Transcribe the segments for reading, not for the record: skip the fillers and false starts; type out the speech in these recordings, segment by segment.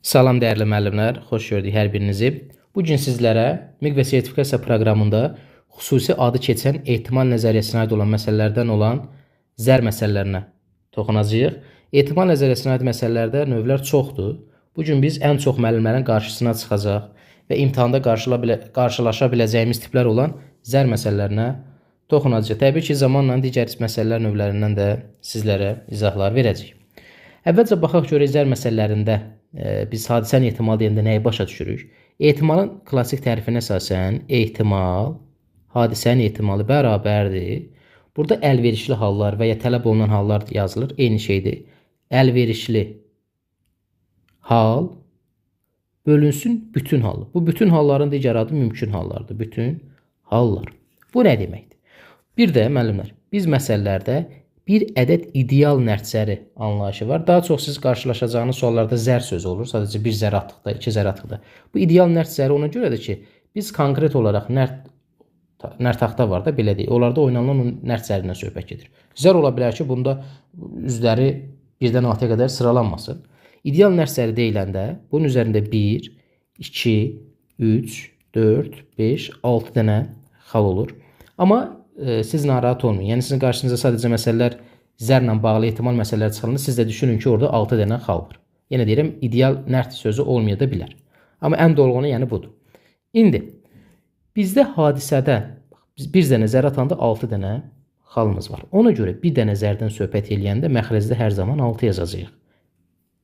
Salam dəyərli müəllimlər, xoş gördük hər birinizi. Bu gün sizlərə MİQ və sertifikasiya proqramında xüsusi adı keçən ehtimal nəzəriyyəsinə aid olan məsələlərdən olan zər məsələlərinə toxunacağıq. Ehtimal nəzəriyyəsinə aid məsələlərdə növlər çoxdur. Bu gün biz ən çox müəllimlərin qarşısına çıxacaq və imtahanda qarşılaşa biləcəyimiz tiplər olan zər məsələlərinə toxunacağıq. Təbii ki, zamanla digər məsələlər növlərindən də sizlərə izahlar verəcəyik. Əvvəlcə baxaq görək zər məsələlərində biz hadisənin ehtimalı deyəndə nəyi başa düşürük? Ehtimalın klassik tərifinə əsasən ehtimal, hadisənin ehtimalı bərabərdir. Burada əlverişli hallar və ya tələb olunan hallar yazılır. Eyni şeydir. Əlverişli hal bölünsün bütün hal. Bu bütün halların digər adı mümkün hallardır. Bütün hallar. Bu nə deməkdir? Bir də müəllimlər, biz məsələlərdə bir ədəd ideal nərd zəri anlayışı var. Daha çox siz qarşılaşacağınız suallarda zər sözü olur. Sadəcə bir zər atdıqda, iki zər atdıqda. Bu ideal nərd zəri ona görədir ki, biz konkret olaraq nərd taxta var da, belə deyək. Onlarda oynanılan nərd zərindən söhbət gedir. Zər ola bilər ki, bunda üzləri 1-dən 6-ya qədər sıralanmasın. İdeal nərd zəri deyiləndə bunun üzərində 1, 2, 3, 4, 5, 6 dənə xal olur. Amma siz narahat olmayın. Yəni sizin qarşınıza sadəcə məsələlər zərlə bağlı ehtimal məsələlər çıxanda siz də düşünün ki, orada 6 dənə xal var. Yenə deyirəm, ideal nərd sözü olmaya da bilər. Amma ən dolğunu yəni budur. İndi bizdə hadisədə biz bir dənə zər atanda 6 dənə xalımız var. Ona görə bir dənə zərdən söhbət eləyəndə məxrəcdə hər zaman 6 yazacağıq.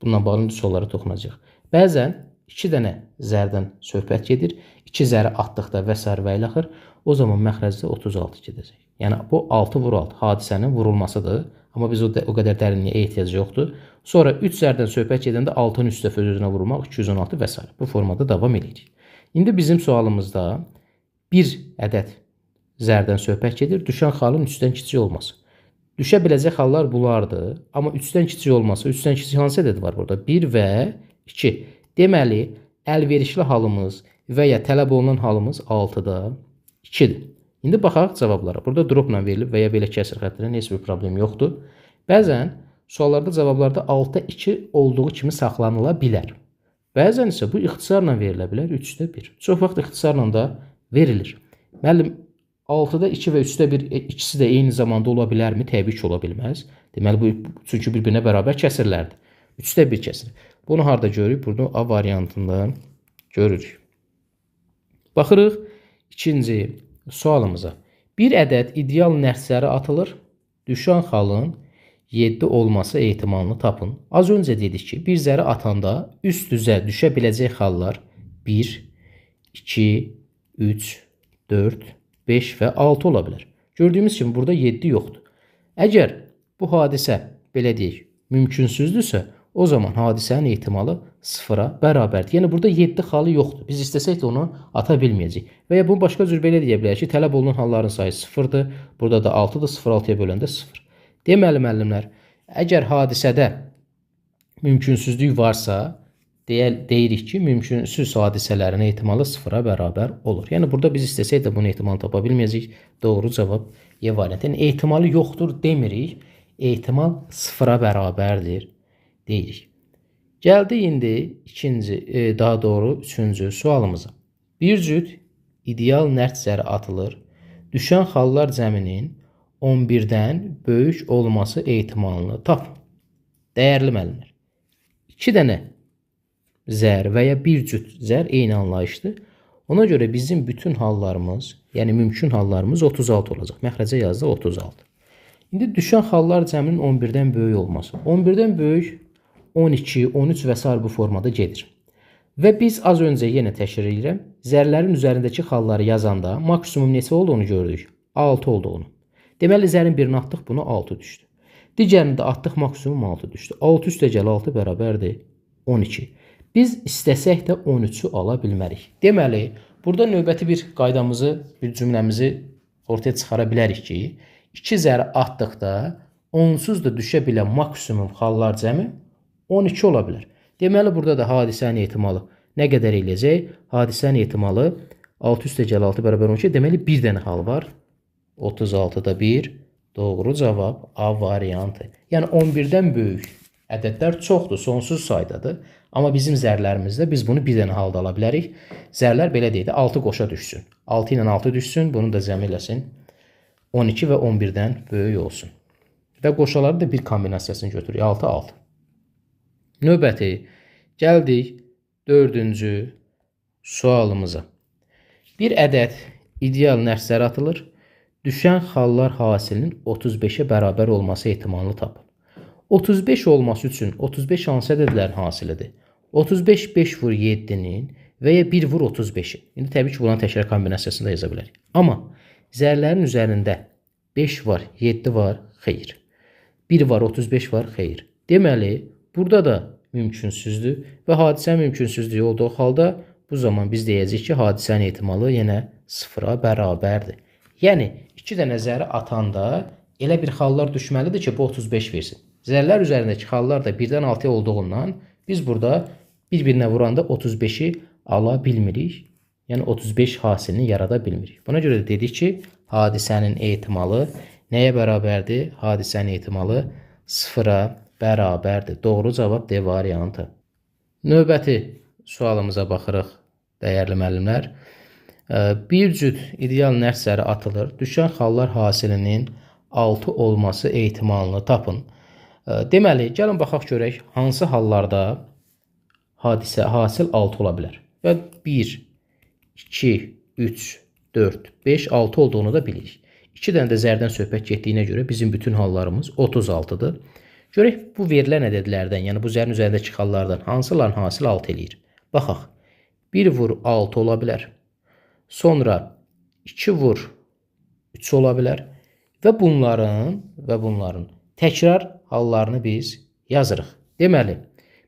Bununla bağlı suallara toxunacağıq. Bəzən 2 dənə zərdən söhbət gedir. 2 zəri atdıqda və sair və ilaxır. O zaman məxrəcdə 36 gedəcək. Yəni bu 6 vur 6 hadisənin vurulmasıdır. Amma biz o qədər dərinliyə ehtiyac yoxdur. Sonra 3 zərdən söhbət gedəndə 6-nın 3 dəfə öz-özünə vurulmaq 216 və sair. Bu formada davam edirik. İndi bizim sualımızda bir ədəd zərdən söhbət gedir. Düşən xalın 3-dən kiçik olması. Düşə biləcək xallar bunlardır. Amma 3-dən kiçik olması, 3-dən kiçik hansı ədəd var burada? 1 və 2. Deməli, əlverişli halımız və ya tələb olunan halımız 6-da 2-dir. İndi baxaq cavablara. Burada dropla verilib və ya belə kəsir xəttinə heç bir problem yoxdur. Bəzən suallarda cavablarda 6-da 2 olduğu kimi saxlanıla bilər. Bəzən isə bu ixtisarla verilə bilər 3-də 1. Çox vaxt ixtisarla da verilir. Müəllim, 6-da 2 və 3-də 1 ikisi də eyni zamanda ola bilərmi? Təbii ki, ola bilməz. Deməli, bu çünki bir-birinə bərabər kəsirlərdir. 3-də 1 kəsir. Bunu harda görürük? Bunu A variantında görürük. Baxırıq ikinci sualımıza. Bir ədəd ideal nərd zəri atılır. Düşən xalın 7 olması ehtimalını tapın. Az öncə dedik ki, bir zəri atanda üst-üzə düşə biləcək xallar 1, 2, 3, 4, 5 və 6 ola bilər. Gördüyümüz kimi burada 7 yoxdur. Əgər bu hadisə, belə deyək, mümkünsüzdürsə, o zaman hadisənin ehtimalı 0-a bərabərdir. Yəni burada 7 xalı yoxdur. Biz istəsək də onu ata bilməyəcəyik. Və ya bunu başqa cür belə deyə bilərik ki, tələb olunan halların sayı 0-dır. Burada da 6-dır. 0-6-ya böləndə 0. Deməli müəllimlər, əgər hadisədə mümkünsüzlük varsa, deyirik ki, mümkünsüz hadisələrin ehtimalı 0-a bərabər olur. Yəni burada biz istəsək də bunun ehtimalını tapa bilməyəcəyik. Doğru cavab E variantı. Yəni ehtimalı yoxdur demirik. Ehtimal 0-a bərabərdir deyirik. Gəldik indi ikinci, daha doğru üçüncü sualımıza. Bir cüt ideal nərd zəri atılır. Düşən xallar cəminin 11-dən böyük olması ehtimalını tapın. Dəyərli müəllimlər, 2 dənə zər və ya bir cüt zər eyni anlayışdır. Ona görə bizim bütün hallarımız, yəni mümkün hallarımız 36 olacaq. Məxrəcə yazdıq 36. İndi düşən xallar cəminin 11-dən böyük olması. 11-dən böyük 12, 13 və sair bu formada gedir. Və biz az öncə yenə təkrar edirəm. Zərlərin üzərindəki xalları yazanda maksimum neçə olduğunu gördük? 6 olduğunu. Deməli, zərin birini atdıq, buna 6 düşdü. Digərini də atdıq, maksimum 6 düşdü. 6 üstə gəl 6 bərabərdir 12. Biz istəsək də 13-ü ala bilmərik. Deməli, burada növbəti bir qaydamızı, bir cümləmizi ortaya çıxara bilərik ki, 2 zəri atdıqda onsuz da düşə bilən maksimum xallar cəmi 12 ola bilər. Deməli, burada da hadisənin ehtimalı nə qədər eləyəcək? Hadisənin ehtimalı 6 üstə gəl 6 bərabər 12. Deməli, bir dənə xal var. 36-da 1. Doğru cavab A variantı. Yəni 11-dən böyük Ədədlər çoxdur, sonsuz saydadır. Amma bizim zərlərimizdə biz bunu bir dənə halda ala bilərik. Zərlər belə deyək də 6 qoşa düşsün. 6 ilə 6 düşsün, bunu da cəm eləsin. 12 və 11-dən böyük olsun. Və qoşaları da bir kombinasiyasını götürürük. 6, 6. Növbəti, gəldik 4-cü sualımıza. Bir ədəd ideal nərd zəri atılır. Düşən xallar hasilinin 35-ə bərabər olması ehtimalını tapın. 35 olması üçün 35 hansı ədədlərin hasilidir? 35 5 vur 7-nin və ya 1 vur 35-in. İndi təbii ki, bunların təkrar kombinasiyasını da yaza bilərik. Amma zərlərin üzərində 5 var, 7 var, xeyr. 1 var, 35 var, xeyr. Deməli, burada da mümkünsüzdür və hadisənin mümkünsüzlüyü olduğu halda bu zaman biz deyəcəyik ki, hadisənin ehtimalı yenə 0-a bərabərdir. Yəni, 2 dənə zəri atanda elə bir xallar düşməlidir ki, bu 35 versin. Zərlər üzərindəki xallar da 1-dən 6-ya olduğundan biz burada bir-birinə vuranda 35-i ala bilmirik. Yəni 35 hasilini yarada bilmirik. Buna görə də dedik ki, hadisənin ehtimalı nəyə bərabərdir? Hadisənin ehtimalı 0-a bərabərdir. Doğru cavab D variantı. Növbəti sualımıza baxırıq, dəyərli müəllimlər. Bir cüt ideal nərd zəri atılır. Düşən xallar hasilinin 6 olması ehtimalını tapın. Deməli, gəlin baxaq görək hansı hallarda hadisə hasil 6 ola bilər. Və 1, 2, 3, 4, 5, 6 olduğunu da bilirik. 2 dənə də zərdən söhbət getdiyinə görə bizim bütün hallarımız 36-dır. Görək bu verilən ədədlərdən, yəni bu zərin üzərindəki xallardan hansıların hasil 6 eləyir. Baxaq, 1 vur 6 ola bilər. Sonra 2 vur 3 ola bilər. Və bunların təkrar hallarını biz yazırıq. Deməli,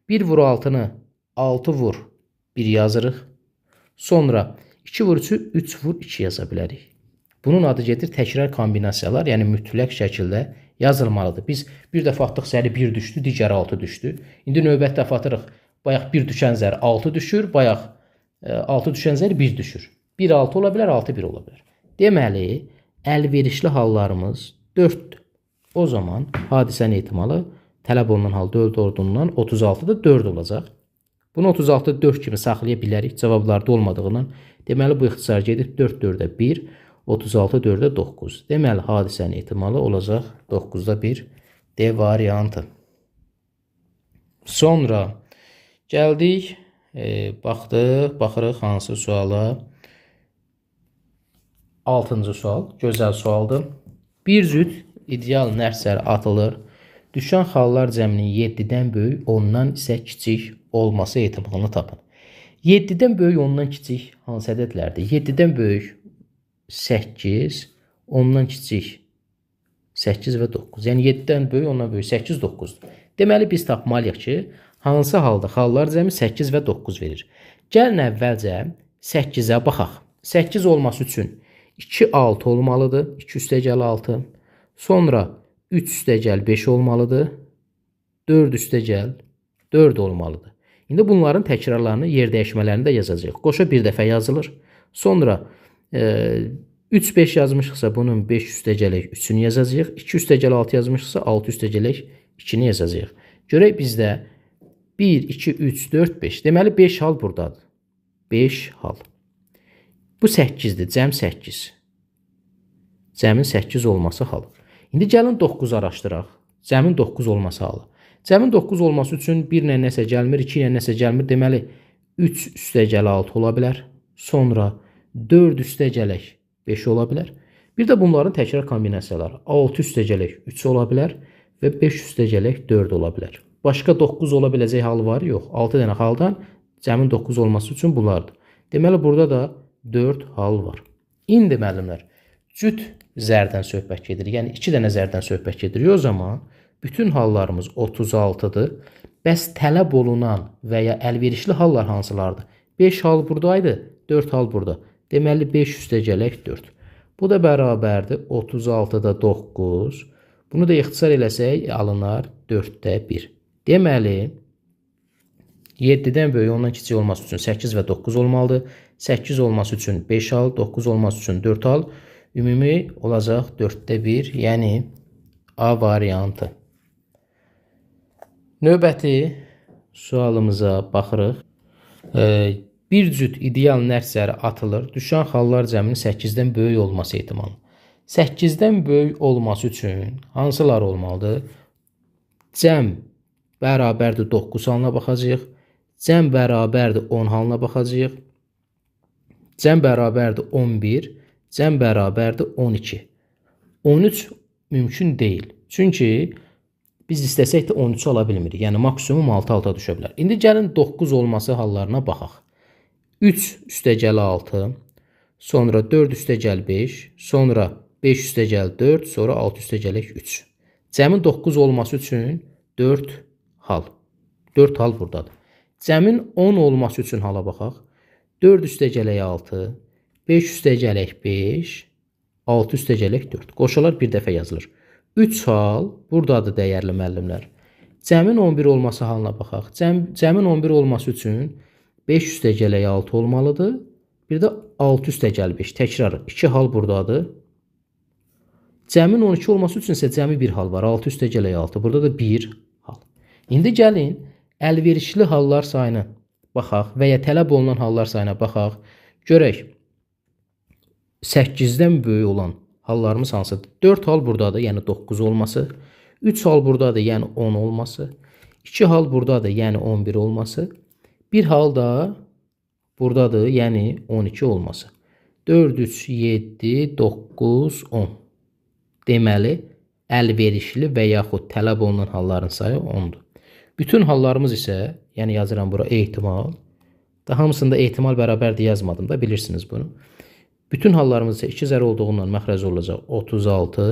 1 vur 6-nı 6 vur 1 yazırıq. Sonra 2 vur 3-ü 3 vur 2 yaza bilərik. Bunun adı gedir təkrar kombinasiyalar, yəni mütləq şəkildə yazılmalıdır. Biz bir dəfə atdıq zəri 1 düşdü, digəri 6 düşdü. İndi növbəti dəfə atırıq, bayaq 1 düşən zəri 6 düşür, bayaq 6 düşən zəri 1 düşür. 1 6 ola bilər, 6 1 ola bilər. Deməli, əlverişli hallarımız 4-dür. O zaman hadisənin ehtimalı tələb olunan hal 4 olduğundan 36-da 4 olacaq. Bunu 36-da 4 kimi saxlaya bilərik cavablarda olmadığından. Deməli, bu ixtisar gedib 4 4-ə 1, 36 4-ə 9. Deməli, hadisənin ehtimalı olacaq 9-da 1 D variantı. Sonra gəldik, baxdıq, baxırıq hansı suala. 6-cı sual, gözəl sualdır. Bir cüt ideal nərd zəri atılır. Düşən xallar cəminin 7-dən böyük, ondan isə kiçik olması ehtimalını tapın. 7-dən böyük, ondan kiçik hansı ədədlərdir? 7-dən böyük 8, ondan kiçik 8 və 9. Yəni 7-dən böyük, ondan böyük 8, 9-dur. Deməli, biz tapmalıyıq ki, hansı halda xallar cəmi 8 və 9 verir. Gəlin əvvəlcə 8-ə baxaq. 8 olması üçün 2, 6 olmalıdır. 2 üstəgəl 6. Sonra 3 üstəgəl 5 olmalıdır. 4 üstəgəl 4 olmalıdır. İndi bunların təkrarlarını, yer dəyişmələrini də yazacağıq. Qoşa bir dəfə yazılır. Sonra 3, 5 yazmışıqsa bunun 5 üstəgələk 3-ünü yazacağıq. 2 üstəgəl 6 yazmışıqsa 6 üstəgələk 2-ni yazacağıq. Görək bizdə 1, 2, 3, 4, 5. Deməli 5 hal buradadır. 5 hal. Bu 8-dir. Cəm 8. Cəmin 8 olması halı. İndi gəlin 9 araşdıraq. Cəmin 9 olması halı. Cəmin 9 olması üçün 1 ilə nəsə gəlmir, 2 ilə nəsə gəlmir. Deməli 3 üstəgəl 6 ola bilər. Sonra 4 üstəgələk 5 ola bilər. Bir də bunların təkrar kombinasiyaları. 6 üstəgələk 3 ola bilər və 5 üstəgələk 4 ola bilər. Başqa 9 ola biləcək hal var? Yox. 6 dənə haldan cəmin 9 olması üçün bunlardır. Deməli burada da 4 hal var. İndi müəllimlər, cüt zərdən söhbət gedir. Yəni 2 dənə zərdən söhbət gedir. O zaman bütün hallarımız 36-dır. Bəs tələb olunan və ya əlverişli hallar hansılardır? 5 hal buradaydı, 4 hal burada. Deməli 5 üstəgələk 4. Bu da bərabərdir 36-da 9. Bunu da ixtisar eləsək alınar 4-də 1. Deməli 7-dən böyük, ondan kiçik olması üçün 8 və 9 olmalıdır. 8 olması üçün 5 hal, 9 olması üçün 4 hal. Ümumi olacaq 4-də 1, yəni A variantı. Növbəti sualımıza baxırıq. Bir cüt ideal nərd zəri atılır. Düşən xallar cəminin 8-dən böyük olması ehtimalı. 8-dən böyük olması üçün hansılar olmalıdır? Cəm bərabərdir 9 halına baxacağıq. Cəm bərabərdir 10 halına baxacağıq. Cəm bərabərdir 11. Cəm bərabərdir 12. 13 mümkün deyil. Çünki biz istəsək də 13 ala bilmirik. Yəni maksimum 6-6 düşə bilər. İndi gəlin 9 olması hallarına baxaq. 3 üstəgəl 6, sonra 4 üstəgəl 5, sonra 5 üstəgəl 4, sonra 6 üstəgələk 3. Cəmin 9 olması üçün 4 hal. 4 hal buradadır. Cəmin 10 olması üçün hala baxaq. 4 üstəgələk 6, 5 üstəgələk 5, 6 üstəgələk 4. Qoşalar bir dəfə yazılır. 3 hal buradadır dəyərli müəllimlər. Cəmin 11 olması halına baxaq. Cəmin 11 olması üçün 5 üstəgələk 6 olmalıdır. Bir də 6 üstəgəl 5. Təkrar 2 hal buradadır. Cəmin 12 olması üçün isə cəmi 1 hal var. 6 üstəgələk 6. Burada da 1 hal. İndi gəlin əlverişli hallar sayına baxaq və ya tələb olunan hallar sayına baxaq. Görək 8-dən böyük olan hallarımız hansıdır? 4 hal buradadır, yəni 9 olması. 3 hal buradadır, yəni 10 olması. 2 hal buradadır, yəni 11 olması. 1 hal da buradadır, yəni 12 olması. 4, 3, 7, 9, 10. Deməli, əlverişli və yaxud tələb olunan halların sayı 10-dur. Bütün hallarımız isə, yəni yazıram bura ehtimal. Da hamısında ehtimal bərabərdir yazmadım da, bilirsiniz bunu. Bütün hallarımız isə 2 zər olduğundan məxrəc olacaq 36,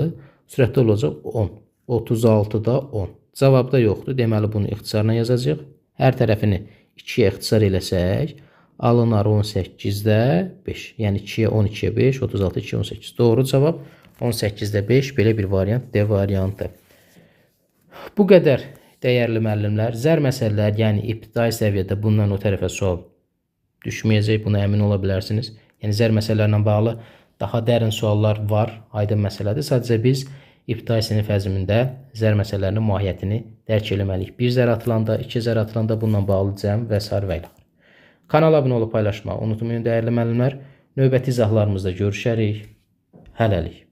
sürətdə olacaq 10. 36-da 10. Cavabda yoxdur. Deməli, bunu ixtisarla yazacağıq. Hər tərəfini 2-yə ixtisar eləsək, alınar 18-də 5. Yəni 2-yə 12-yə 5, 36, 2-yə 18. Doğru cavab 18-də 5. Belə bir variant D variantı. Bu qədər dəyərli müəllimlər. Zər məsələlər, yəni ibtidai səviyyədə bundan o tərəfə sual düşməyəcək. Buna əmin ola bilərsiniz. Yəni zər məsələlərlə bağlı daha dərin suallar var. Aydın məsələdir. Sadəcə biz ibtidai sinif həzmində zər məsələlərinin mahiyyətini dərk eləməliyik. Bir zər atılanda, iki zər atılanda bununla bağlı cəm və sair və ilaxır. Kanala abunə olub paylaşmağı unutmayın dəyərli müəllimlər. Növbəti izahlarımızda görüşərik. Hələlik.